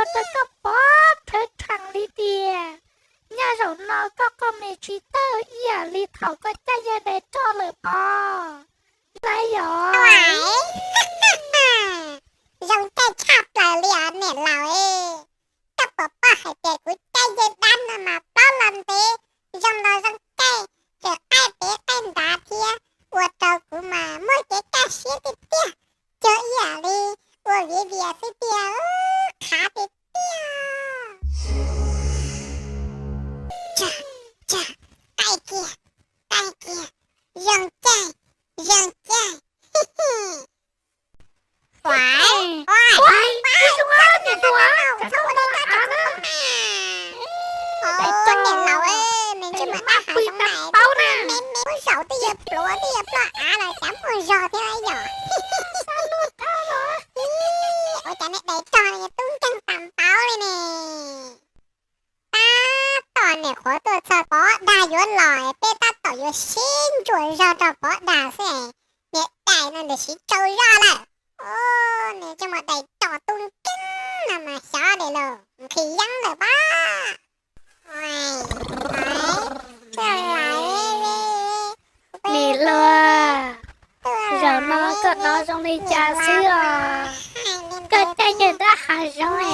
ua rau koj pov rhawv rhees li tiag. Nyob zaum no koj qoj me tsis tawg ib yam li thaum koj caij yawg dais roj lawm pob. Ntxhais yog zoo caij tshaj plaws li os niam laus. Koj puas paub hais tias kuv caij yawg dab no mas plaub los ntev, zoo los zoo caij, tseem qaij pem qaij nrad thiab, ua rau kuv mas muaj kev kaj siab tiag tiag, cuag ib yam li ua viav vias xwb tiag, qhav tiag tiag. Tsag, tsag, qaij kiag, qaij kiag, zoo caij, zoo caij. Niam laus, nws ntsej muag dab hav zoov na, me me ub zaum twb yuav pluav twb yuav ploj av los cas muaj zog thiab yom. Ua cas nej dais rog tub nkeeg tas npaum li ne? Tab tom niam qhuav tuaj txog pov dag yuav los, peb tab tom yuav sib ntsuas zog rau pov dag xwb, niam dais no nws siv tsau zog lawm. Nws coj mus dais rog tub nkeeg no mas xyov dais los nqhis yeeb lawm pab. Niam hluas, zaum no koj hnov zoo li cas xwb os? Koj caij yawg dab hav zoov es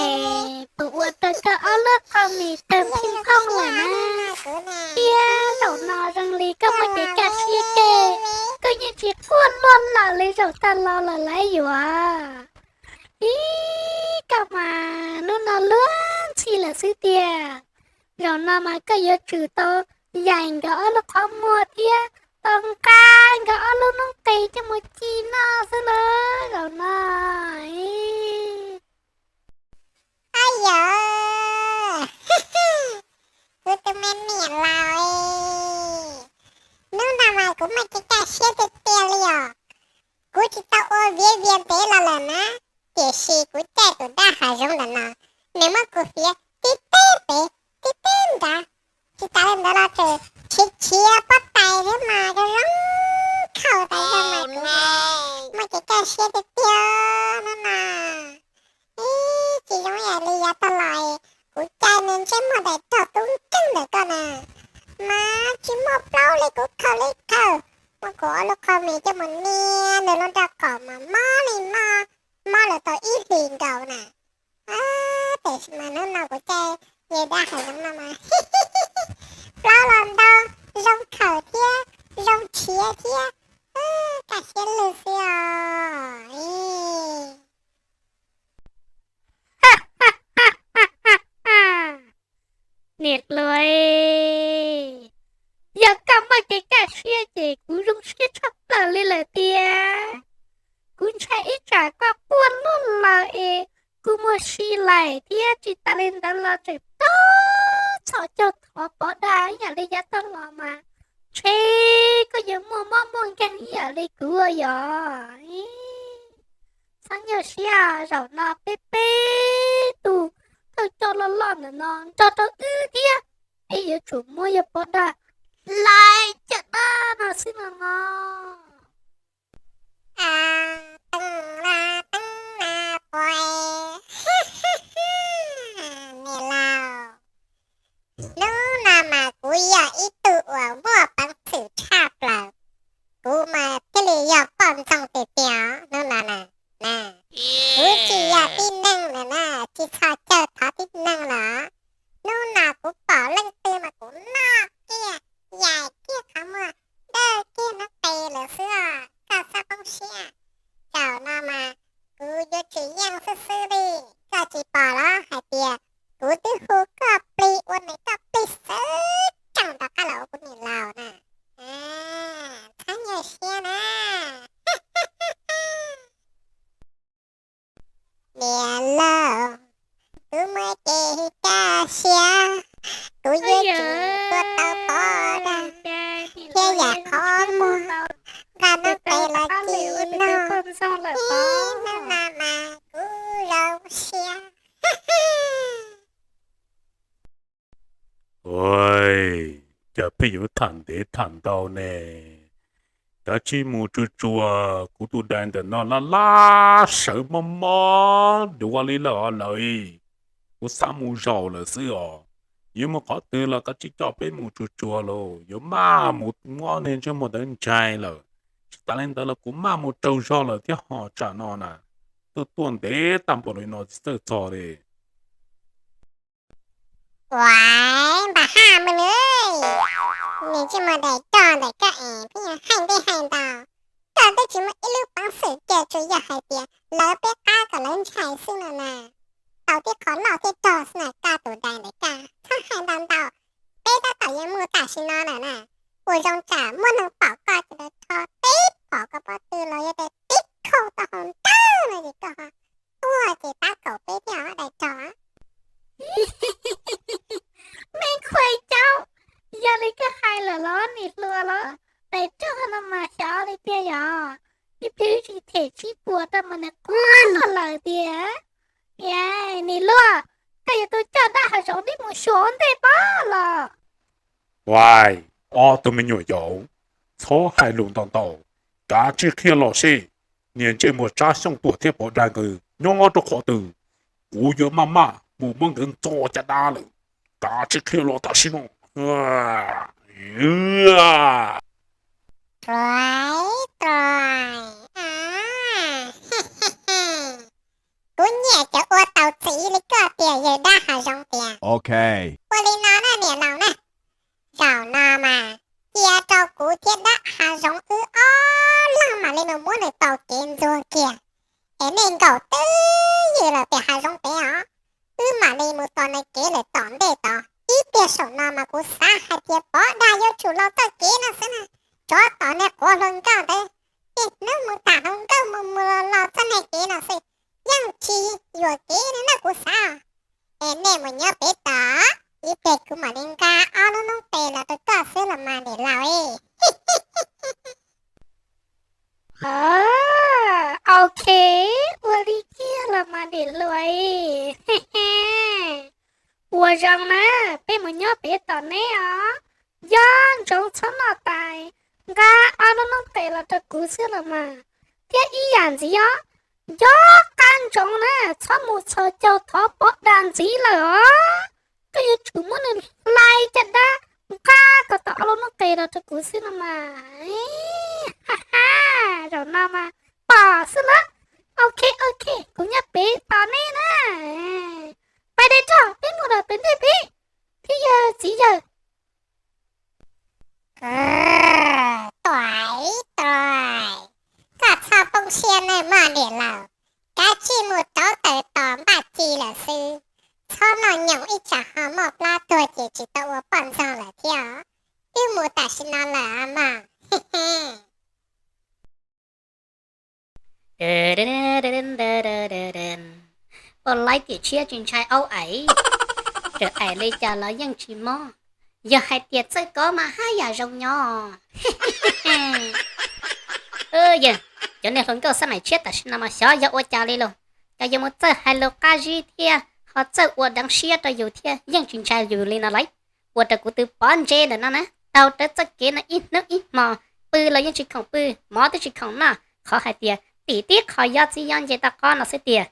puas ua rau koj ob lub qhov mis tawg pheej phooj lawm na? Thiab zaum no zoo li koj muaj kev kaj siab kawg, koj yeej tsis quaj luaj lawm li zaum tag los lawm lauj yuav. Ib, koj mas hnub no luag ntxhi lawm xwb tiag. Zaum no mas koj yuav tsum tau yaim nkawd ob lub qhov muag thiab tau nqa nkawd ob lub noob qes coj mus ci noj xwb lawm zaum no. Au yawg, kuv tus me niam laus, hnub no mas kuv muaj kev kaj siab tiag tiag li os. Kuv tsis tau ua viav vias ntev los lawm na, tiam sis kuv caij tus dab hav zoov ntawm no, nws muab kuv fiav tib teb pem tib teb nrad, tsis tas li ntawd los tseem chiav chiav pob tais thiab mas zoo zoo khaus tas zog mas kuv muaj kev kaj siab tiag tiag no na. Ib, tsis zoo ib yam li yav tag los kuv caij nws ntsej muag dais rog tub nkeeg ntawm koj na, mas tsis muaj plaub li kuv khaws li khaws, muab kuv ob lub qhov mis coj mus nias nws lub nraj qaum mas mob li mob, mob lawm tau ib hlis nkaus na. Tiam sis mas hnub no kuv caij yawg dab hav zoov no mas plaub los ntau, zoo khaws thiab zoo chiav thiab, kaj siab lug xwb os. Niam hluas, yog koj muaj kev kaj siab ces kuv zoo siab tshaj plaws li lawm tiag. Kuv ntshai ib tsam koj quaj luaj lawm es kuv muaj si lais thiab tsis tas li ntawd los tseem tab txhom caug thov pov dag ib yam li yav tag los mas ntshe koj yuav muaj mob muaj nkeeg ib yam li kuv yom. Txhob nyuaj siab, zaum no peb peb tug thawj coj loj loj ntawm no nrog rau wb thiab, peb yuav tsum muab yawg pov dag lais caj dab no xwb no no. Niam laus, hnub no mas kuv yog ib tug uas muaj peev xwm tshaj plaws, kuv mas thiaj li yog poj ntxoog tiag tiag hnub no na. Kuv tsis yog tib neeg lawm na, tsis txhob caw thov tib neeg lawm. Hnub no kuv pom leej twg mas kuv noj kiag, yaim kiag qhov muag, dawj kiag noob qes lawm xwb os, koj txhob poob siab. Zaum no mas kuv yuav tsis yeej xwb xwb li, koj tsis pom los hais tias kuv twb hu koj plig ua nws koj plig xwb tseem rov qab los ua kuv niam laus na. Txhob nyuaj siab na. Niam laus, kuv muaj kev kaj siab, kuv yuav tsum tua tau pov dag thiab yaim qhov muag, nqa noob qes los ci noj, ib hnub no mas kuv zoo siab. Ua cas pheej yuav tham ntev tham ntau ne? Kav tsij mus tsuag tsuag, kuv tus dais ntawm no laj laj sawv mob mob duav li lawm os lawv. Kuv xav mus zaum lawm xwb os. Yuav mus qhov twg los koj tsis coj peb mus tsuag tsuag los yuav maj mus muab niag ntsej muag ntawd ntshai lawm. Tsis tas li ntawd los kuv maj mus tsaug zog lawm thiab ho tsam no na. Tuaj tuaj ntev tag npaum li no tsis txawj txog li. Ua, npam haj mus nws, nws tsis muaj daim coj ntawm koj es pheej hais ntej hais ntau. Koj twb tsis muaj ib lub peev xwm kiag, tsuas yog hais tias lawv peb qab kom lawv ntshai xwb no na. Tau tib qho loj thiab rog xwb na, koj tus dais ntawm koj txhob hais ntau ntau. Peb tab tom yuav mus tam sim no lawm na. Ua zoo tsam muaj neeg pom koj ces lawv rho tib phom koj pob tw los yog tias tib khauj tau hau ntawd no ces koj ho tuag ces tab kaum peb thiab os dais rog. Me Khuais Caub, yog li koj hais lawm los niam hluas los, dais rog no mas xyov li tiag yog, ib pliag tsis them sib puas rau mas nws quaj lawm tiag. Niam hluas, koj yuav tau coj dab hav zoov dib mus xyuas ua ntej pob los? Ua, ob tug me nyuam yaus, txhob hais lus ntau ntau, kav tsij qhia los seb niag ntsej muag Tsab Xyooj Tuam thiab Pov Dag nkawd nyob rau qhov twg. Kuv yuav maj maj mus muab nkawd ntxo caj dab lawm. Kav tsij qhia los tam sim no. Kuv nyiam cov ua tau txiv li koj tiag yawg dab hav zoov tiag. Ua li no na niam laus na, zaum no mas cia rau kuv thiab dab hav zoov wb ob leeg mam li mus muab nws taug kev ntxuag kiag. Es nej nkaum twj ywm lawm pem hav zoov pem os, wb mam li mus tos nws kev lawm tom ntej tod. Ib pliag saum no mas kuv xav hais tias Pov Dag yuav tsum los txoj kev no xwb na. Tsov tom niag quav hluas nkauj ntawd, niaj hnub mus tham hluas nkauj mus mus los los txoj niag kev no xwb, yeej tsis yuam kev li na kuv xav. Es nej mus nyob pem tod, ib pliag kuv mam li nqa ob lub noob tes los rau koj xwb los mas niam laus. Ok, ua li kiag los mas niam hluas. Ua zoo na, peb mus nyob pem tom neb os. Nco ntsoov txhob noj tais, nqa ob lub noob tes los rau kuv xwb los mas. Thiab ib yam ntxiv os, nco qab ntsoov na, txhob mus txhos caug thov Pov Dag ntxiv lawm os. Koj yuav tsum muab nws hlais caj dab, nqa kom tau ob lub noob tes los rau kuv xwb no mas. Ha ha, zaum no mas pom xwb lawm. Ok ok, kuv nyob pem tos neb na. Pais dais rog, peb mus lawm pem ntej peb, thiab yawg txiv yawg. Tuam, tuam, koj txhob poob siab nawb mog niam laus, kav tsij mus rauv taws tos npaj ci lawm xwb. Txhob noj nyoos ib tsam ho mob plab tuag ces tsis tau ua poj ntxoog lawm thiab os. Wb mus tam sim no lawm mog. Poj laib tiam tshiab tsis ntshai aub aim, txawm aim li cas los yeej tsis mob. Yog hais tias txawj kov mas haj yam zoo nyob. Yawg, cov niag hluas nkauj xab maim tshiab tam sim no mas xyov yog ua cas li lauj, cas yuav mus txawj hais lus qab zib thiab ho txawj ua deev siab rau yus thiab yeej tsis ntshai yus li no lauj. Ua rau kuv twb pov ntse ntawm no na, taug rawv txoj kev no ib hnub ib hmo, pw los yeej tsis khoom pw, mov twb tsis khoom noj, qhov hais tias tim tib qho yob txib yob nce toj qob no xwb tiag.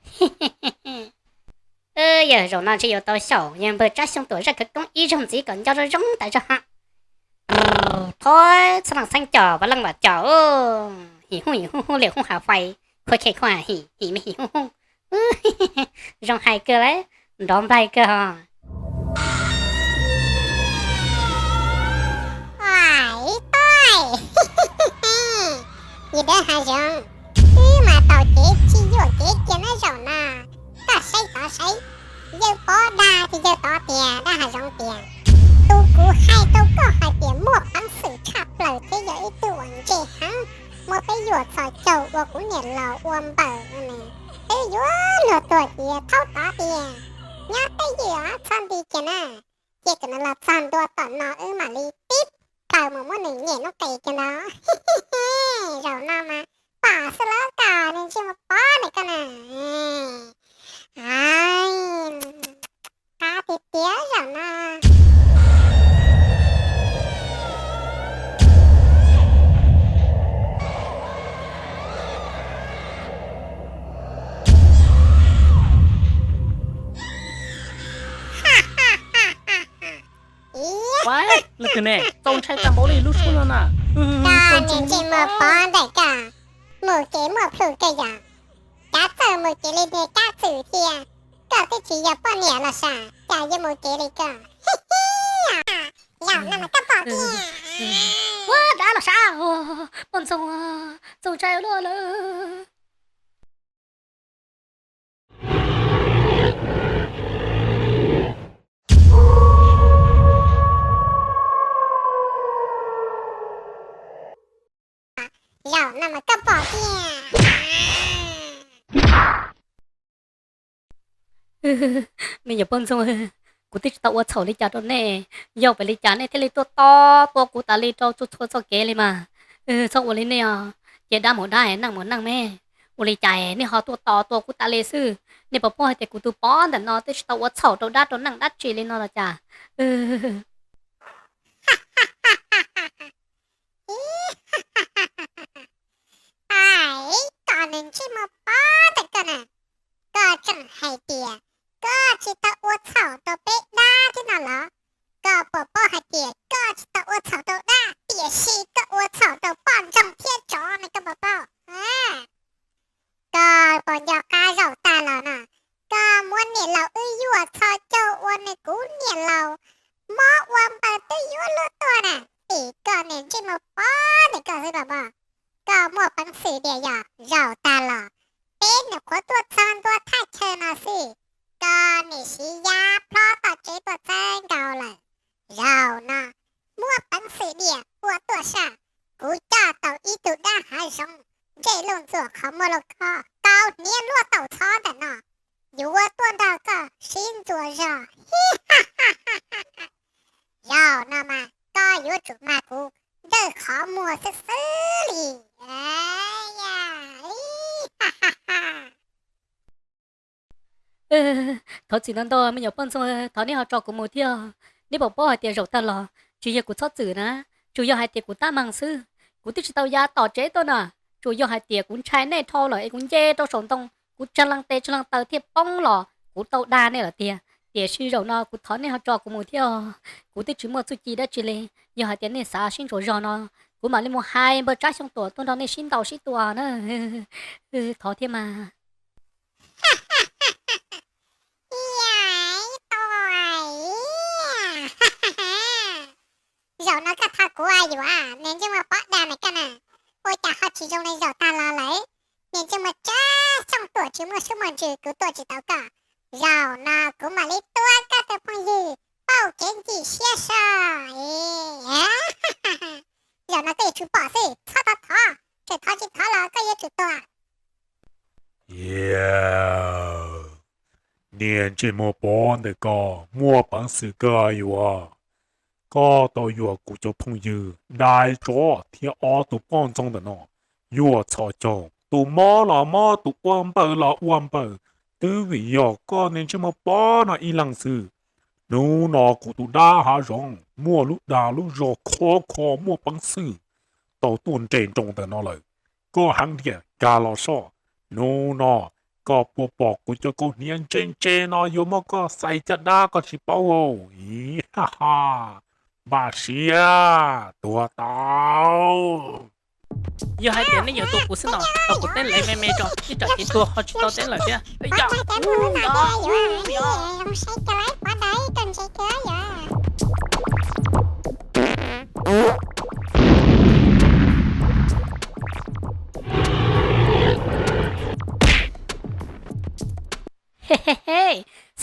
Yawg, zaum no ntshe yuav tau xyaum yawg npawg Tsab Xyooj Tuam zaj khawv koob ib zaug ntxiv kom nco zoo zoo tas zog ha. Thov txhob leej xeeb cov vaj leej vam cov, him huj him huj huj liam huj hav fais, khua khe khua him him me him huj huj. Zoo hais kawg lauj, nrov nplaig kawg ho. Ib pob, yawg dab hav zoov, wb mas taug kev tsis yuam kev kiag na zaum no. Koj saib tod saib, yawg Pov Dag ces yawg tod tias dab hav zoov tias, tus kuv hais rau koj hais tias muaj peev xwm tshaj plaws thiab yog ib tug uas ntse heev, muaj peb yuam txhos caug ua kuv niam laus ua npaws no ne. Twb yuav luag tuag ces yawg thaub tod tias, nyob twj ywm txhob nti kiag na, cia kom nws los txog ntua tom no wb mam li tib plaws mus muab nws nyem noob qes kiag ntag. Zaum no mas pom xwb lawm, koj ntsej muag Pov ntawm koj na. Qab tiag tiag zaum no. Leej twg ne txaus ntshai tag npaum li lub suab no na? Koj niag ntsej muag pob ntawm koj, mus kev muaj plhu kawg yom. Kav txawj mus kev li niag kab txwm thiab, koj twb tsis yog poj niam los sav, cas yuav mus kev li koj. Zaum no mas koj pom tiag. Ua dab los sav, poj ntxoog, txaus ntshai luaj lawm. Zaum no mas koj pom tiag. Me nyuam poj ntxoog, kuv twb tsis tau ua txhaum li cas rau nej, yog vim li cas nej thiaj li tuaj tos tua kuv tas li rau txhua txhua txoj kev li mas? Txhob ua li nej os, ces dab mus dab, neej mus neej me. Ua li cas nej ho tuaj tos tua kuv tas li xwb? Nej puas paub hais tias kuv tus pog ntawm no twb tsis tau ua txhaum rau dab rau neej dab tsi li no los cas? Ais, koj niag ntsej muag pob ntawm koj na, koj tseem hais tias koj tsis tau ua txhaum rau peb dab thiab no los? Koj puas paub hais tias koj tsis tau ua txhaum rau dab, tiam sis koj ua txhaum rau poj ntxoog thiab tsov no, koj puas paub? Koj puas nco qab zaum tag los no, koj muab niam laus wb yuam txhos caug ua nws kuv niam laus, mob ua npaws twb yuav luag tuag na, vim koj niag ntsej muag pob ntawm koj xwb los mas. Koj muaj peev xwm diam yog zaum tag los peb nyuam qhuav tuaj txog ntua thaj chaw no xwb, koj niam siv yab plhob tom tsev tuaj txawb nkaus lawm. Zaum no muaj peev xwm diam ua tuaj saj, kuv coj tau ib tug dab hav zoov ntsej luj ntxuam qhov muag luj khob, kaus hniav luaj taum txhob ntawm no, yuav tuaj nrog koj sib ntxuas zog. Zaum no mas koj yuav tsum mag kuv ntawm qhov muag xwb xwb li. Thov txim ntau ntau me nyuam poj ntxoog, thov nej ho tso kuv mus thiab. Nej puas paub hais tias zaum tag los tsis yog kuv txhob txwm na, tsuas yog hais tias kuv tab meeg xwb. Kuv twb tsis tau ya tom tsev tuaj na, tsuas yog hais tias kuv ntshai nej dhau lawm es kuv nce rau saum ntoo, kuv tsag leej tes tsag leej taw thiaj poob los kuv tau dag nej lawm tiag. Tiam sis zaum no kuv thov nej ho tso kuv mus thiab. Kuv twb tsis muaj txuj ci dab tsi li, yog hais tias nej xav sib ntsuas zog no, kuv mam li mus hais npawg Tsab Xyooj Tuam tuaj nrog nej sib ntaus sib tua na. Thov thiab mas. Zaum no koj thov kuv yuav, niag ntsej muag pob dag na koj na, ua cas ho tsis zoo li zaum tag los lawm? Niag ntsej muag Tsab Xyooj Tuam tsis muaj suab muaj ntsws, kuv tua tsis tau koj. Zaum no kuv mam li tua koj tus phooj ywg pauj kev ncim siab so. Zaum no koj yuav tsum pom xwb, txhob thov thov, tseem thov tsis thov los koj yuav tsum tuag. Niag ntsej muag pob ntawm koj muaj peev xwm kawg yuav. Koj tau yuam kuv cov phooj ywg dais tsov thiab ob tug poj ntxoog ntawm no yuam txhos caug, tus mob los mob, tus ua npaws los ua npaws, twb vim yog koj niag ntsej muag pob no ib leeg xwb. Hnub no kuv tus dab hav zoov muaj lub dag lub zog khov kho muaj peev xwm tau tuaj nres nroos ntawm no lawm. Koj heev tiag, kag los soj. Hnub no koj puas pom kuv cov kaus hniav ntse ntse no yuav muab koj xais caj dab koj tsis paub. Ib ha ha, npaj siab tuag tau. Yog hais tias nej yuav tua kuv xwb no, tau kuv teb lawv me me tso, ib tsam ces tuag ho tsis tau teb lawm thiab.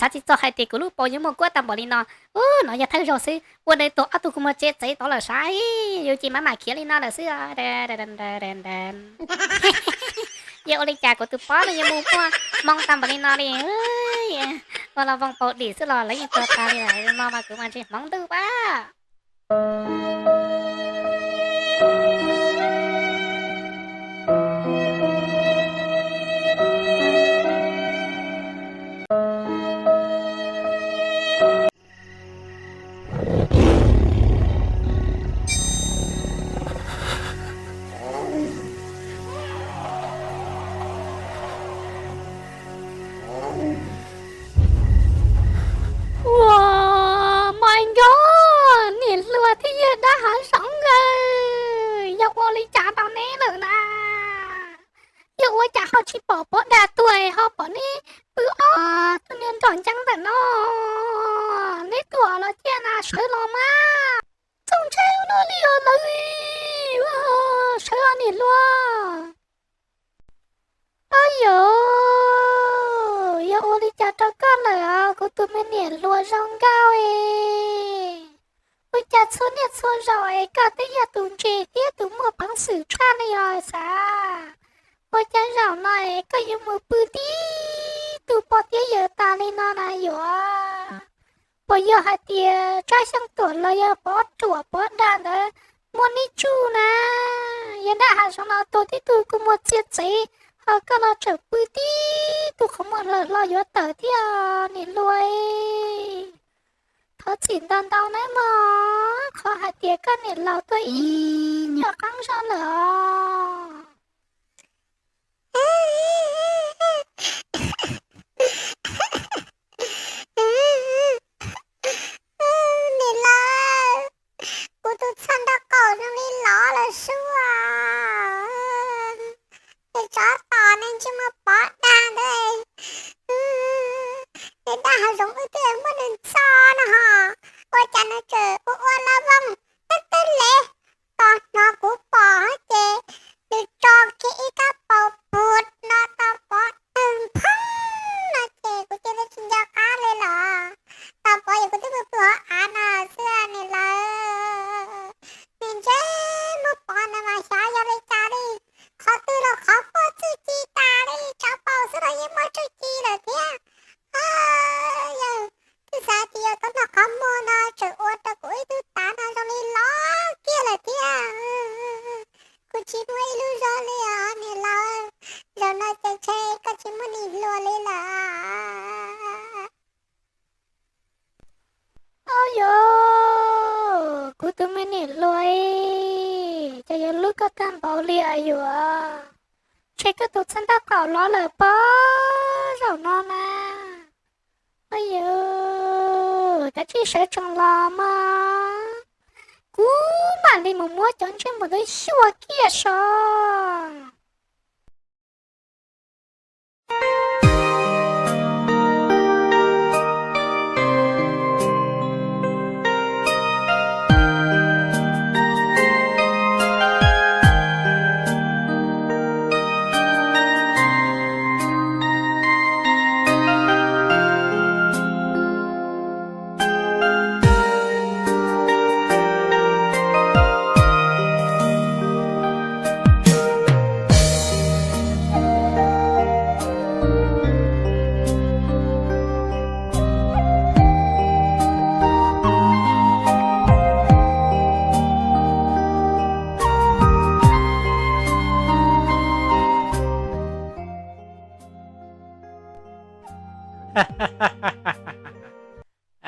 Xav tsis txog hais tias kuv lub paus yuav muaj kuab tag npaum li no. Ub, no yog thawj zaug xwb uas nws tuag ob tug kua muag tsev txev tod lawm sav. Yus ces mam mam khiav li no lawm xwb. Yog ua li cas kuv tus pob no yuav mus muaj hmoo tag npaum li no li. Ua los voos paus dim xwb los lawv yeej tuag tas li lawm no mas kuv mas ntshe hmoov ntuj pab. Ua, mas nco, niam hluas thiab ntawm no, neb tuaj los cia na sawv los mas. Txaus ntshai ua luaj li os lawv, sawv os niam hluas. Au yog, yog ua li cas rau koj lawm os kuv tus me niam hluas zoo nkauj es? Ua cas txhua niaj txhua zaus es koj twb yog tus ntse thiab tus muaj peev xwm tshaj li os xav? Ua cas zaum no es koj yuav mus pw tib tug poj tiab yawg tas li no na yuav? Puas yog hais tias Tsab Xyooj Tuam los yog Pov Ruam Pov Dag ntawd muaj neb tsuj na? Yog dab hav zoov no tua tib tug kua muag txia txev, ho koj los tseem pw tib tug qhov muag hlawv hlo yuav tawm thiab niam hluas. Thov txim ntau ntau nawb mog, qhov hais tias koj niam laus tuaj ib nyuag qeeb zog lawm os. Niam laus, kuv tus txhaj nraub qaum zoo li lov lawm sub. Nws tsov tos nws ntsej muag Pov Dag ntawd, nws dab hav zoov wb twb muab nws txo no ho, ua cas nws tseem ua ua lov voog twb twb le. Tos hnov kuv pom ces nws tso kiag ib kab paus pus no tau Pov Dag phoob no ces kuv cia li tsis nco qab li lawm. Tos Pov yog kuv twb pw pw hauv av no xwb niam laus. Nws ntsej muag Pov ntawd mas xyov yog li cas li, qhov twg los qhov muaj txuj ci tas li, tsov paus xwb los yeej muaj txuj ci lawm thiab. Yog twb xav tias yog tau noj qhov muag no tseem ua rau kuv ib tug tav no zoo li lov kiag lawm thiab. Kuv tsis muaj ib lub zog li os niam laus, zaum no ces ntshe koj tsis muaj niam hluas li lawm. Au yog, kuv tus me niam hluas, cas yuav hlub koj tag npaum li yuav? Ntshe koj tus txhaj nraub qaum lov lawm pob zaum no na. Au yog, kav tsij sawv tsees los mas, kuv mam li mus muab cov ntsej muag ntawd xyuas kiag so.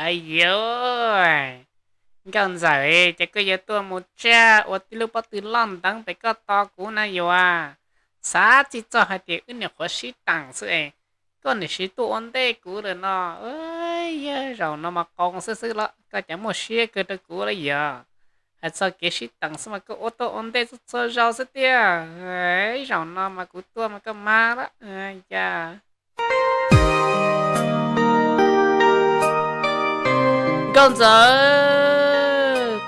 Au yog, Nkauj Ntxawm, ces koj yuav tuaj mus tsaj ua tib lub pob tw loj nteev pem koj tos kuv na yuav? Xav txij txoj hais tias wb nyuam qhuav sib teem xwb es koj nim siv tuaj ua ntej kuv lawm no. Yog zaum no mas qoo xwb xwb los koj cas muaj siab kawg rau kuv lawm yog? Hais txog kev sib teem xwb mas koj ua tuaj ua ntej txhua zaus xwb tiag. Zaum no mas kuv tuaj mas koj mag lawm cas. Nkauj Ntxawm,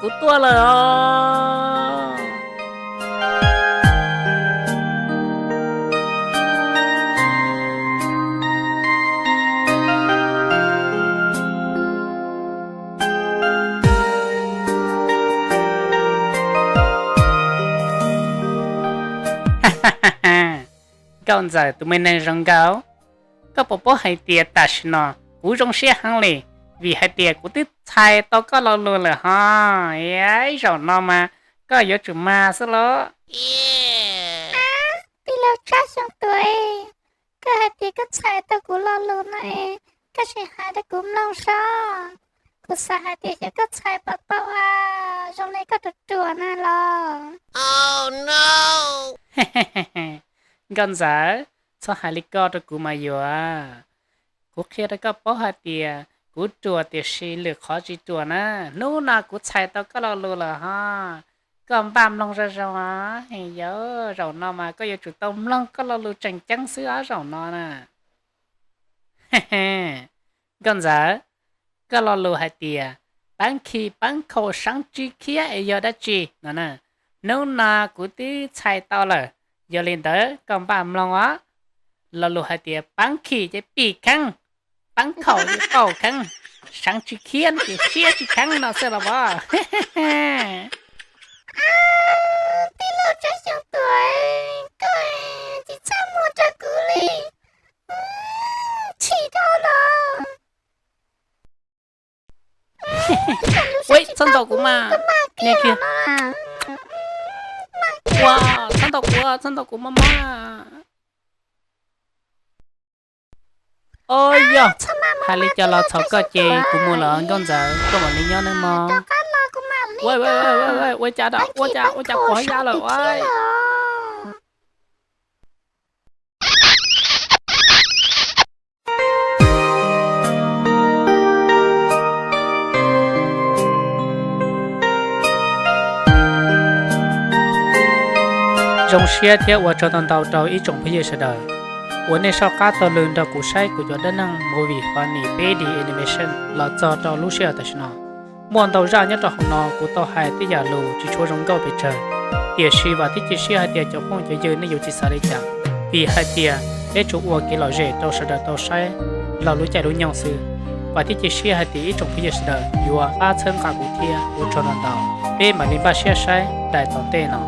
kuv tuaj lawm os. Nkauj Ntxawm tus me neeg zoo nkauj, koj puas paub hais tias tam sim no kuv zoo siab heev li, vim hais tias kuv twb txhais tau koj lo lus lawm ho. Zaum no mas koj yuav tsum mag xwb los. Tij laug Tsab Xyooj Tuam, koj hais tias koj txhais tau kuv lo lus no es koj tsis hais rau kuv mloog saib. Kuv xav hais tias xyov koj txhais pom tau zoo li koj ruam ruam na los. Nkauj Ntxawm, txhob hais li ko rau kuv mas yuav. Kuv qhia rau koj paub hais tias kuv ruam tiam sis lwm qhov tsis ruam na. Hnub no kuv txhais tau koj lo lus lawm ho. Koj npaj mloog zoo zoo os. Yog zaum no mas koj yuav tsum tau mloog koj lo lus tseem ceeb xwb os zaum no na. Nkauj Ntxawm, koj lo lus hais tias peeb khi peeb khaum seev tsis khiav es yog dab tsi no na? Hnub no kuv twb txhais tau lawm, yog li ntawd koj npaj mloog os. Lo lus hais tias peeb khi ces pib kheeb, peeb khaum ces paum kheeb, seev tsis khiav ces siab tsis kheeb no xwb los as. Tij laug Tsav Xyooj Tuam, koj tsis txaj muag rau kuv li, chim dhau los. Ua, txhob ntaus kuv mas, niag kiag. Ua, txhob ntaus kuv, txhob ntaus kuv maj maj. Au yog, hais li cas los txhaum koj ces kuv mus lawm Nkauj Ntxawm, koj mam li nyob nawb mog. Ua cas, ua cas, ua cas quav ya lawm ua. Zoo siab thiab ua tsaug ntau ntau rau ib tsoom phooj ywg sawv daws uas nej soj qab taug lw nrog kuv saib kuv cov dab neeg movie funny peb D animation los txog rau lub sij hawm tam sim no. Muaj ntau zaj nyob rau hauv no kuv tau hais tej yam lus tsis tshua zoo nkauj pes tsawg, tiam sis vam thiab cia siab hais tias cov phooj cov ywg nej yuav tsis xav li cas, vim hais tias peb tsuas ua kev lom zem rau sawv daws tau saib laug lub caij lub nyoog xwb. Vam thiab cia siab hais tias ib tsoom phooj ywg sawv daws yuav pab txhawb nqa kuv thiab ua tsaug ntau ntau. Peb mam li npaj siab saib daim tom ntej no.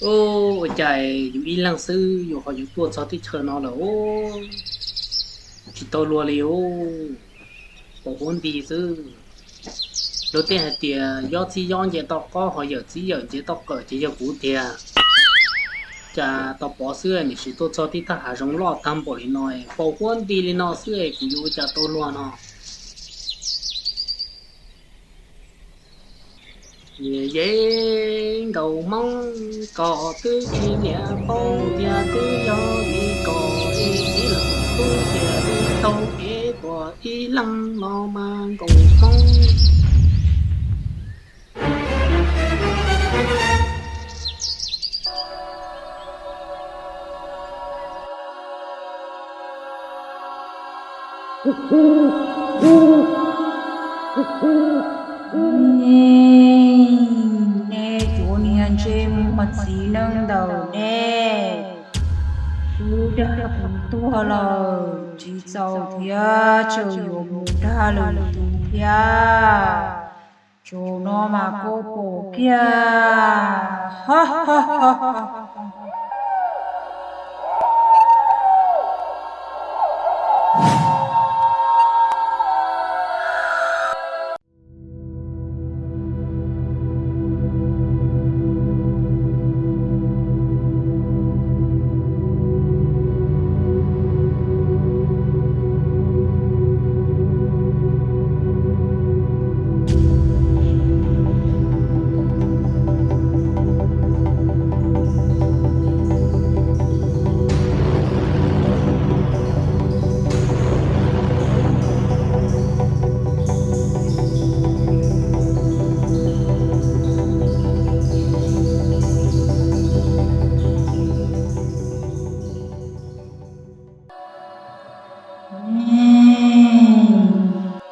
Ua cas yus ib leeg xwb yus ho yuav tuaj txog teb chaws no lawm os? Tsis tau luag li os, pom huab nti xwb. Luag tej hais tias yob txib yob nce toj qob, ho yawm txib yawm nce toj qawm, ces yog kuv tiag. Cas tau pom xwb nim sim tuaj txog tib thaj hav zoov loj tag npaum li no, pom huab nti li no xwb es kuv yuav ua cas tau luag no. Yeej nkaus hmoob, koj twb tsis niam paub tias twb yog vim koj ib txwm los tub tias twb tau kev tuaj ib leeg no mas nkaus hmoob. Nej cov niag ntsej muag txiv neej ntawm nej, twb dag kuv tuag lawm tsis txaus thiab tseem yuav mus dag lwm tus thiab. Zaum no mas koj pom kiag.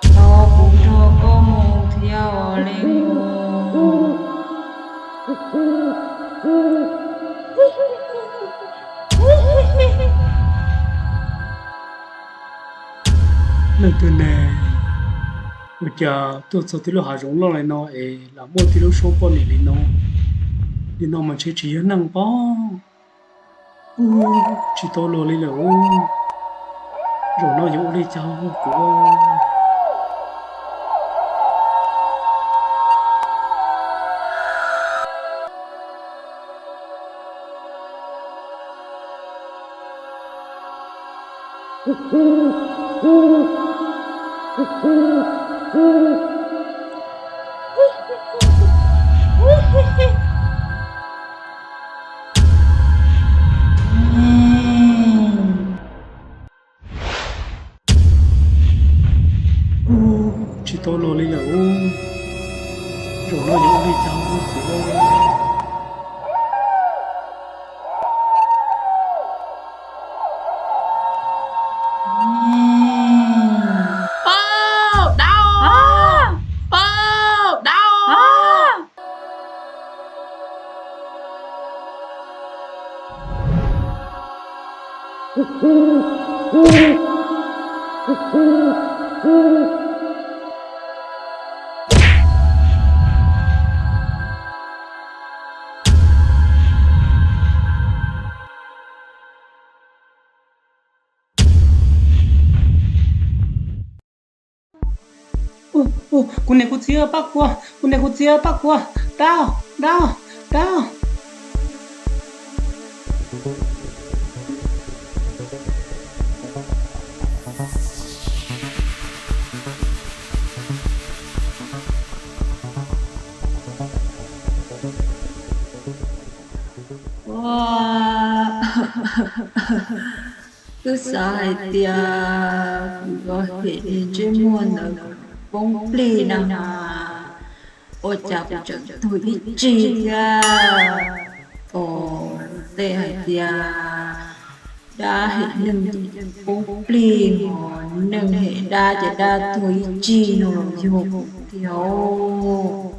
Tso kuv nrog koj mus thiab os leej muam. Leej twg ne, ua cas tuaj txog tib lub hav zoov loj li no es lam muaj tib lub suab poj niam li no, li no mas ntshe tsis yog neeg pob. Tsis tau luag li lawm. Zaum no yuav ua li cas kuv. Tsis tau los li yom. Zaum no yuav ua li cas txiv lawm? Pog, dab! Pog, dab! Kuv niam kuv txiv pab kuv, kuv niam kuv txiv pab kuv, dab, dab, dab. Twb xav hais tias kuv yuav hem niag ntsej muag ntawd poob plig na mas ua cas kuv tseem tuag ib tsig thiab. Ua ntej hais tias dab hem neeg ces poob plig, ho neeg hem dab ces dab tuag ib tsig no los yog kuv tiag.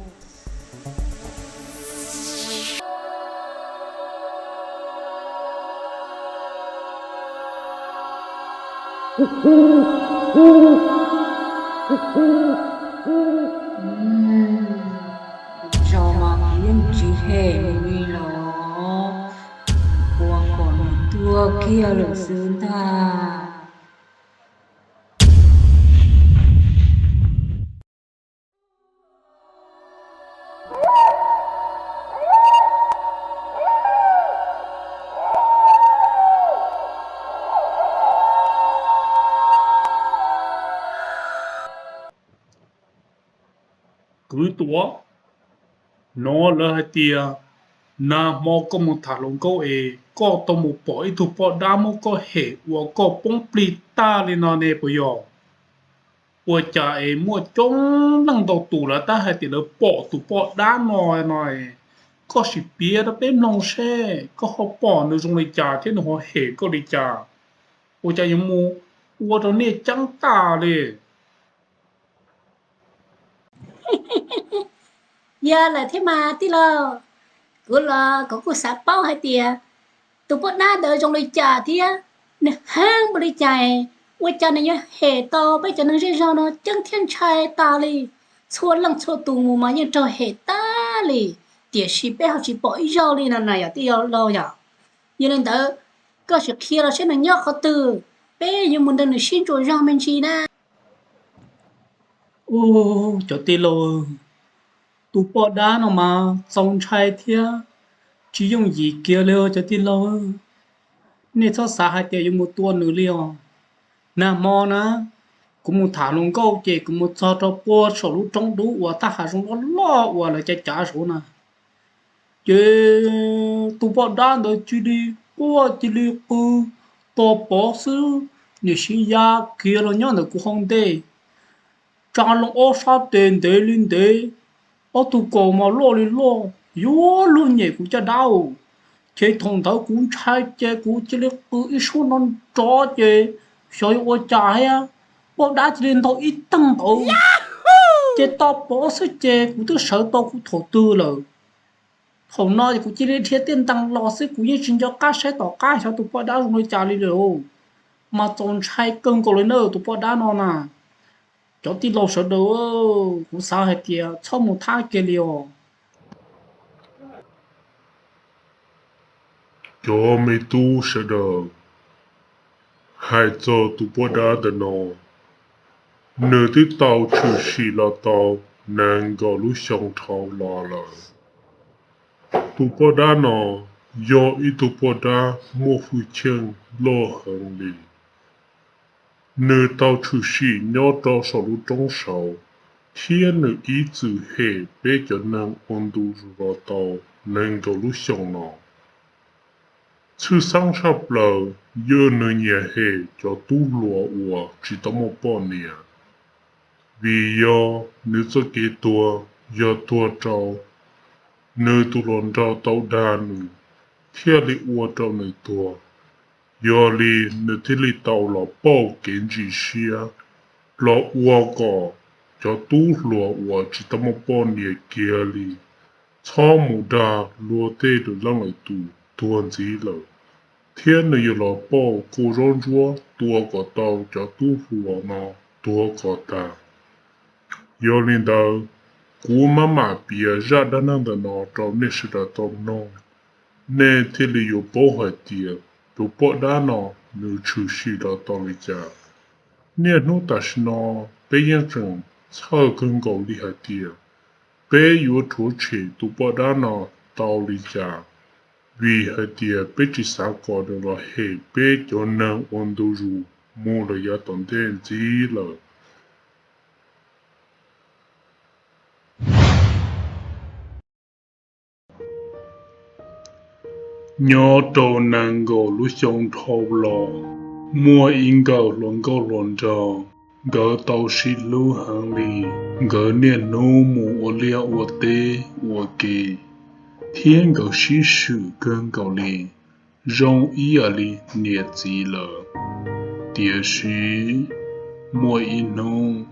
Tsaus mas kuv yeej tsis hem li los, ua kom nws tuag kiag lawm xwb ntag. Kwv Tuam, hnov lawv hais tias nag hmo koj mus tham hluas nkauj es koj tau mus pom ib tug poj dab muab koj hem uas koj poob plig tag li no ne puas yog? Ua cas es muaj coob leej ntau tus lawv tab hais tias lawv pom tus poj dab no no, koj sim piav rau peb mloog seb koj ho pom nws zoo li cas thiab nws ho hem koj li cas? Ua cas yuav mus ua rau nej ceeb tag li? Yog lawm thiab mas tij laug, kuv los kuv kuj xav paub hais tias tus poj dab ntawd zoo li cas thiab nws heev npaum li cas, ua cas nws yuav hem tau peb cov neeg zej zog no ceeb thiab ntshai tas li. Txhua leej txhua tus mus mas yeej raug hem tag li, tiam sis peb ho tsis pom ib zaug li no na yom tij laug yom. Yog li ntawd, koj sim qhia los seb nws nyob qhov twg, peb yuav mus nrog nws sib ntsuas zog me ntsis na. Ub, cov tij laug, tus poj dab no mas txaus ntshai thiab tsis yooj yim kiag li os cov tij laug. Nej txhob xav hais tias yuav mus tua nws li os. Nag hmo na, kuv mus tham hluas nkauj ces kuv mus txog rau puag saum lub roob dub uas thaj hav zoov loj loj uas lawv cav cav saud na. Ces tus poj dab ntawd cia li quaj cia li qw, tos pov xwb, niam siv ya kiag los nyob ntawm kuv hauv ntej, tsa loo ob sab tes ntev li ntev, ob tug kaus mas loj li loj, yuav luag nyem kuv caj dab. Ces thaum ntawd kuv ntshai ces kuv cia li qw ib suab no nrov ces xyov yuav ua cas thiab, poj dab cia li ntaug ib teeg ntawd, ces tos pov xwb ces kuv twb sawv tau kuv thaum twg lawm. Thaum no kuv cia li dhia tej ntees los xwb, kuv yeej tsis nco qab saib tom qab xyov tus poj dab zoo li cas li lawm. Mas txaus ntshai kawg nkaus li na tus poj dab no na. Cov tij laug sawv daws, kuv xav hais tias txhob mus thab kiag li os. Cov me tub sawv daws, hais txog tus poj dab ntawm no, nws twb tau tshwm sim los tau nees nkaum lub xyoo dhau los lawm. Tus poj dab no yog ib tug poj dab muaj hwj chim loj heev li. Nws tau tshwm sim nyob rau saum lub roob saud, thiab nws ib txwm hem peb cov neeg ua ntu zus los tau nees nkaum lub xyoo no. Tshwj xeeb tshaj plaws yog nws nyiam hem cov tub hluas uas tsis tau muaj poj niam. vim yog nws txoj kev tuag yog tuag rau nws tus hluas nraug tau dag nws thiaj li ua rau nws tuag. Yog li nws thiaj li tau los pauj kev ntsis siab los ua kom cov tub hluas uas tsis tau muaj poj niam kiag li txhob mus dag luag tej lwm leej lwm tus tuag ntxiv lawm, thiab nws yuav los pauj kuj zaub ntsuab tua kom tau cov tub hluas no tuag kom tag. Yog li ntawd, kuv maj mam piav zaj dab neeg ntawm no rau nej sawv daws tau mloog, nej thiaj li yuav paub hais tias tus poj dab no nws tshwm sim los tau li cas. Niaj hnub tam sim no peb yeej tseem txhawj kawg nkaus li hais tias peb yuav rhuav tshem tus poj dab no tau li cas, vim hais tias peb tsis xav kom nws los hem peb cov neeg ua ntu zus mus lawm yav tom ntej ntxiv lawm. Nyob rau nees nkaum lub xyoo dhau los, muaj ib nkawm hluas nkauj hluas nraug, nkawd tau sib hlub heev li. Nkawd niaj hnub mus ua liaj ua teb ua ke, thiab nkawd sib swm kawg nkaus li, zoo ib yam li niam txiv lawm. Tiam sis muaj ib hnub,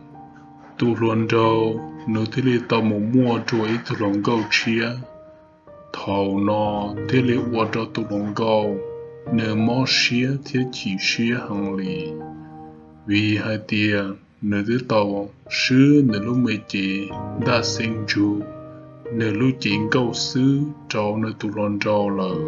tus hluas nraug nws thiaj li tau mus muaj dua ib tug hluas nkauj tshiab. Thaum no thiaj li ua rau tus hluas nkauj nws mob siab thiab chim siab heev li, vim hais tias nws twb tau swb nws lub me cev ntaj xeeb ntsug, nws lub cev nkauj xwb rau nws tus hluas nraug lawm.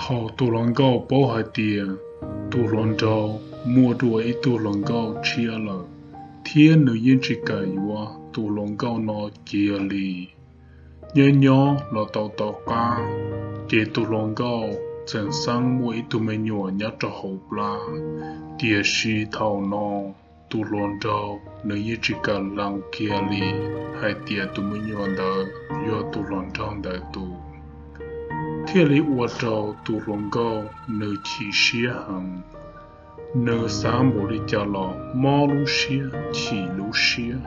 Thaum tus hluas nkauj paub hais tias tus hluas nraug muaj dua ib tug hluas nkauj tshiab lawm, thiab nws yeej tsis kam yuav tus hluas nkauj no kiag li. Nyob nyob los tau tom qab, ces tus hluas nkauj txawm xeeb muaj ib tug me nyuam nyob rau hauv plab. Tiam sis thaum no tus hluas nraug nws yeej tsis kam lees kiag li hais tias tus me nyuam ntawd yog tus hluas nraug ntawd tus, thiaj li ua rau tus hluas nkauj nws chim siab heev. Nws xav npaum li cas los mob lub siab chim lub siab,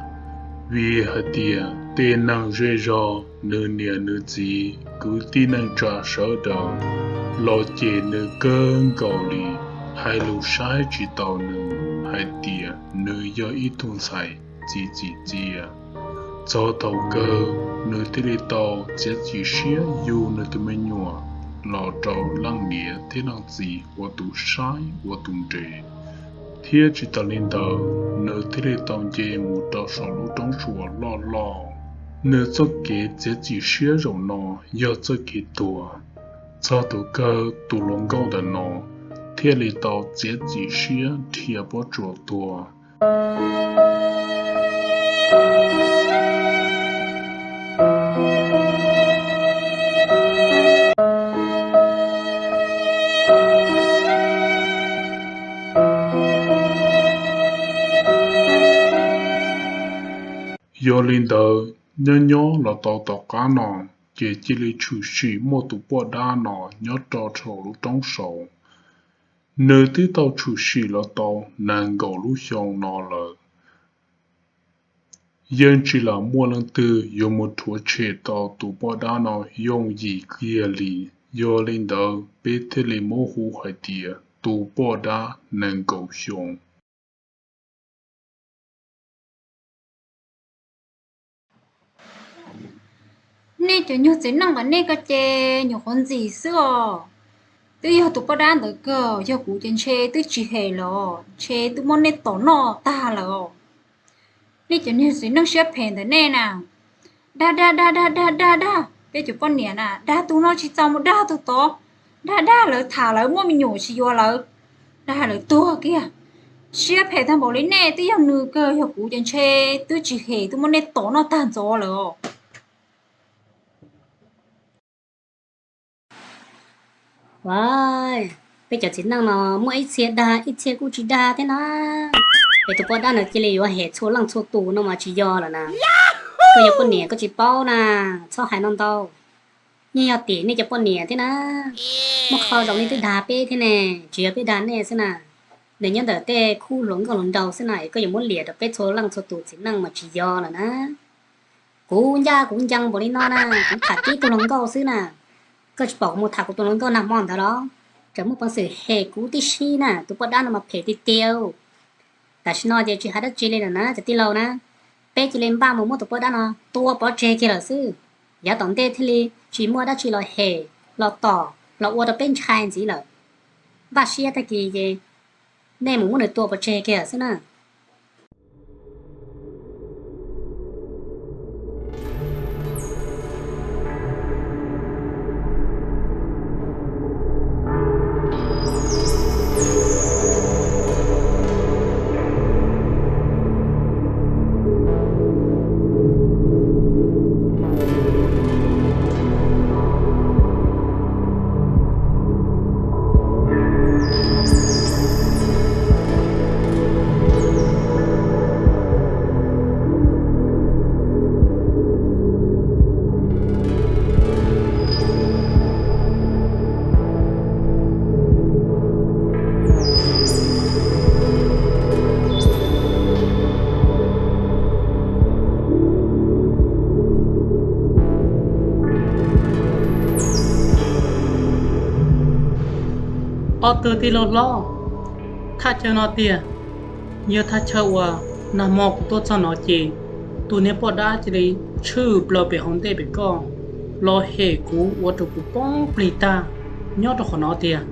vim hais tias tej neeg zej zog, nws niam nws txiv, kwv tij neej tsa sawv daws los cem nws kawg nkaus li, hais lus saib tsis taus nws hais tias nws yog ib tug ntxhais txiv txim txiaj. Txog thaum kawg nws thiaj li tau txiav txim siab yug nws tus me nyuam los rau leej niam thiab leej txiv ua tus saib ua tus nres. Thiab tsis tas li ntawd, nws thiaj li tau nce mus rau saum lub roob tsuas loj loj. Nws txoj kev txiav txim siab zaum no yog txoj kev tuag. Txog thaum kawg tus hluas nkauj ntawm no thiaj li tau txiav txim siab dhia pob tsuas tuag. Yog li ntawd, nyob nyob los tau tom qab no, ces cia li tshwm sim muaj tus poj dab no nyob rau saum lub roob saud. Nws twb tau tshwm sim los tau nees nkaum lub xyoo no lawm. Yeej tsis lam muaj leej twg yuav mus rhuav tshem tau tus poj dab no yooj yim kiag li. Yog li ntawd peb thiaj li muab hu hais tias tus poj dab nees nkaum xyoo. Nej cov nyuag txiv neej ntawm nej ko ces nyuam qhuav ntxim xwb os. Twb yog tus poj dab ntawd kawg, yog kuv ces ntshe twb tsis hem lawm, ntshe twb muab nej tom noj tag lawm os. Nej cov niag txiv neej siab phem ntawm nej na, dag dag dag dag dag dag dag peb cov poj niam na, dag tus no tsis txaus mus dag tus tod, dag dag lawv tham lawv muaj me nyuam tsis yuav lawv, dag lawv tuag kiag. Siab phem tag npaum li nej, twb yog nws kawg, yog kuv ces ntshe twb tsis hem, twb muab nej tom noj tag ntxov lawm os. Peb cov txiv neej no muaj ib txhia dag ib txhia kuj tsis dag thiab na. Es tus poj dab no cia li yuav hem txhua leej txhua tus no mas tsis yog lawm na. Koj yog poj niam koj tsis paub na, txhob hais no ntau. Nej yog tim nej cov poj niam thiab na, muaj qhov zoo nej twb dag peb thiab ne, tsis yog peb dag nej xwb na. Nws nyob ntawm tej khub hluas nkauj hluas nraug xwb na, es koj yuav muab liam rau peb txhua leej txhua tus txiv neej mas tsis yog lawm na. Kuv ncaj kuv ncees npaum li no na, kuv tham tib tug hluas nkauj xwb na. Koj tsis pom kuv mus tham kuv tus hluas nkauj nag hmo ntawd los? Tseem muaj peev xwm hem kuv tib si na, tus poj dab no mas phem tiag tiag. Tam sim no ces tsis hais dab tsi li lawm na cov tij laug na, peb cia li npaj mus muab tus poj dab no tua pov tseg kiag lawm xwb. Yav tom ntej thiaj li tsis muaj dab tsi los hem los tom los ua rau peb ntshai ntxiv lawm. Npaj siab tag kis ces nej mus muab nws tua pov tseg kiag xwb na. Ob tug tij laug hlob, thaj chaw no tiag, yog thaj chaw uas nag hmo kuv tuaj txog no ces tus niag poj dab cia li tshwm plaws pem hauv ntej pem koj los hem kuv ua rau kuv poob plig tag nyob rau qhov no tiag.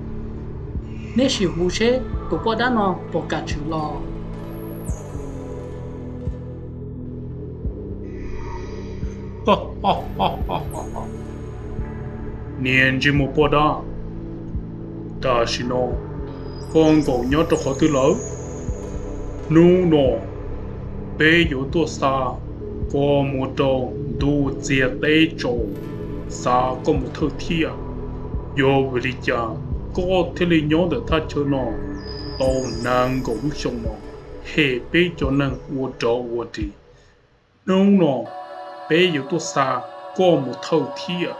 Neb sim hu seb tus poj dab no puas kam tshwm los. Niag ntsej muag poj dab, tam sim no koj nkaum nyob rau qhov twg lawm? Hnub no peb yuav tuaj xa koj mus rau ntuj txiag teb tsaus, xa koj mus thawj thiaj. Yog vim li cas koj thiaj li nyob ntawm thaj chaw no tau nees nkaum lub xyoo no, hem peb cov neeg ua rov ua ris? Hnub no peb yuav tuaj xa koj mus thawj thiaj.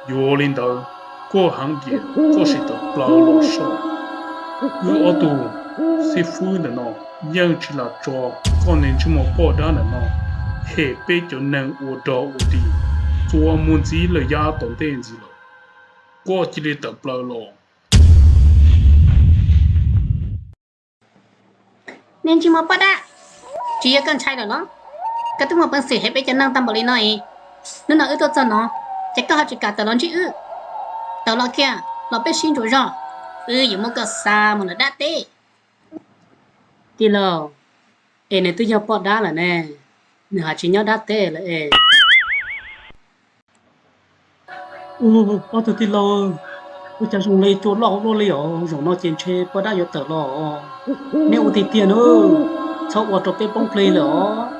Yog li ntawd, koj heev diam koj sim tawm plaws los saib. Wb ob tug xib fwb ntawm no yeej tsis lam tso koj niag ntsej muag poj dab ntawm no hem peb cov neeg ua rog ua ris txuas mus ntxiv lawm yav tom ntej ntxiv lawm. Koj cia li tawm plaws los. Niag ntsej muag poj dab, tsis yog koj ntshai lawm los? Koj twb muaj peev xwm hem peb cov neeg tag npaum li no es, hnub no wb tuaj txog no, ces koj ho tsis kam tawm los ntsib wb? Tawm los kiag los peb sib ntsuas zog, wb yuav muab koj xa mus lawm dab teb. Tij laug, es nws twb yog poj dab lawm ne, nws ho tsis nyob dab teb lawm es. Ob tug tij laug, ua cas zoo li cua loj hauv luaj li os, zaum no ces ntshe poj dab yuav tawm los. Neb ua tiag tiag na, txhob ua rau peb poob plig lawm os.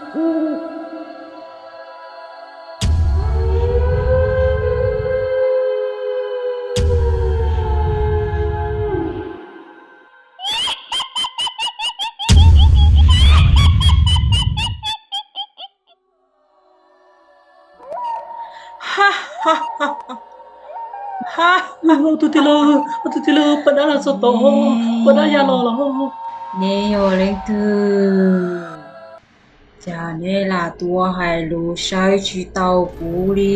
Ob tug tij laug, ob tug tij laug, poj dab los txog tod, poj dab ya los los. Neb yog leej twg? Cas neb lam tuav hais lus saib tsis taus kuv li?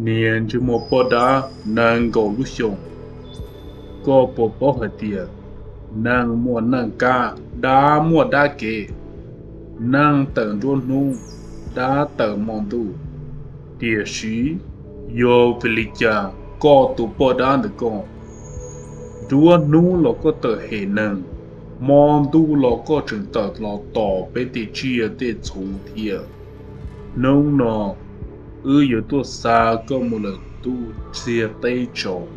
Niag ntsej muag poj dab nees nkaum lub xyoo, koj puas paub hais tias neeg muaj neeg kab, dab muaj dab kev, neeg tawm nruab hnub, dab tawm hmo ntuj? Tiam sis yog vim li cas koj tus poj dab ntawm koj Nruab hnub los koj tawm hem neeg, hmo ntuj los koj tseem tawm los tom peb tej tsiaj tej txhu thiab. Hnub no wb yuav tuaj xa koj mus lawm ntuj txiag teb tsaus,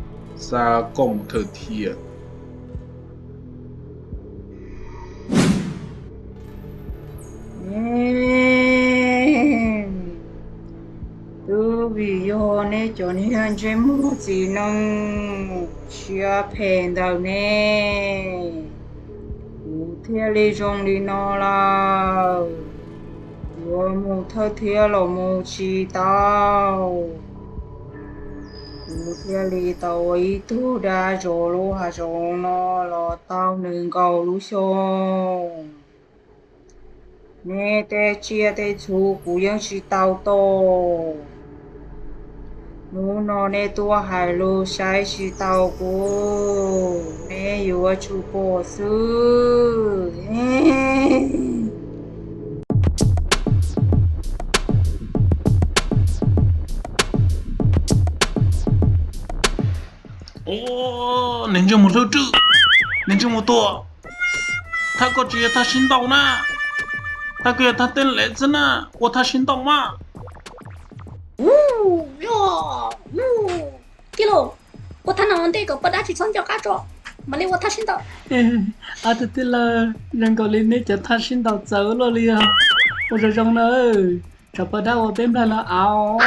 xa koj mus thawj thiab. Twb vim yog neb cov niag ntsej muag txiv neej siab phem ntawm ne, kuv thiaj li zoo li no lawm. Yuav mus thawj thiab los mus tsis tau. Kuv thiaj li tau ua ib tug dab zov lub hav zoov no los tau nees nkaum lub xyoo. Neb tej tsiaj tej txhu kuv yeej tsis tau tom. Hnub no neb tuaj hais lus saib tsis taus kuv, neb yuav tsum pom xwb. Niag ntsej muag hlwb rwj, niag ntsej muag tuag, thaj koj tsis yog thaj sib ntaus na, thaj koj yog thaj teeb lev xwb na, ua thaj sib ntaus mas. Tij laug, ua thaj no ntej kom poj dab tsis txhob nco qab tso, mam li ua thaj sib ntaus. Ob tug tij laug, zoo nkaus li neb cov thaj sib ntaus txawv luaj li os. Ua zoo zoo na, tsam poj dab ua peb nplog los av.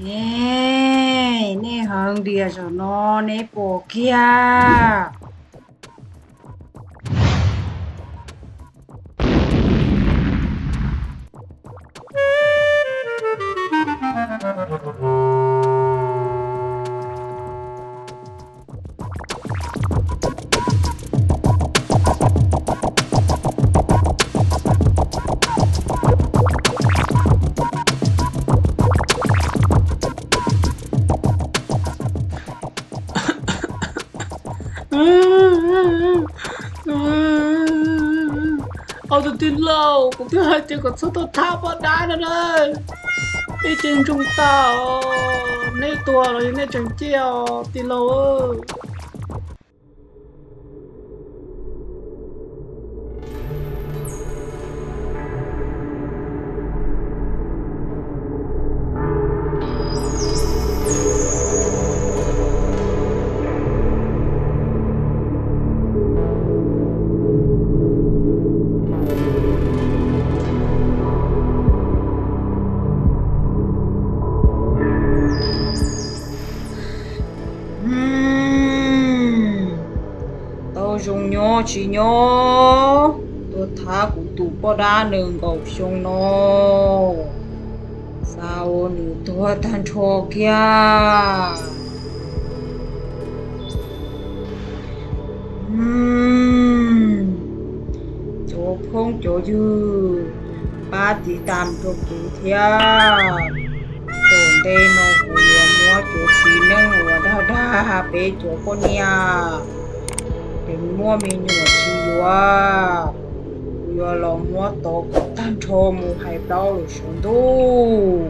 Nej, nej hawv dias zaum no neb pom kiag. Ob tug tij laug, kuv twb hais tias kom txhob tuaj thab poj dab no na. Ib ce ntsoog tau, neb tuag los yog neb tseem ciaj os tij laug. Tau zoo nyob tsis nyob tuaj thab kuv tus poj dab nees nkaum xyoo no, xav ua nws tuag tag nrho kiag. Cov phooj cov ywg, pab tiv tam rau kuv thiab. Tom ntej no kuv yuav muab cov txiv neej uas dag dag peb cov poj niam, ces muaj me nyuam tsis yuav, kuv yuav los muab tov kom tag nrho mus hais plaub lwm suav ntuj.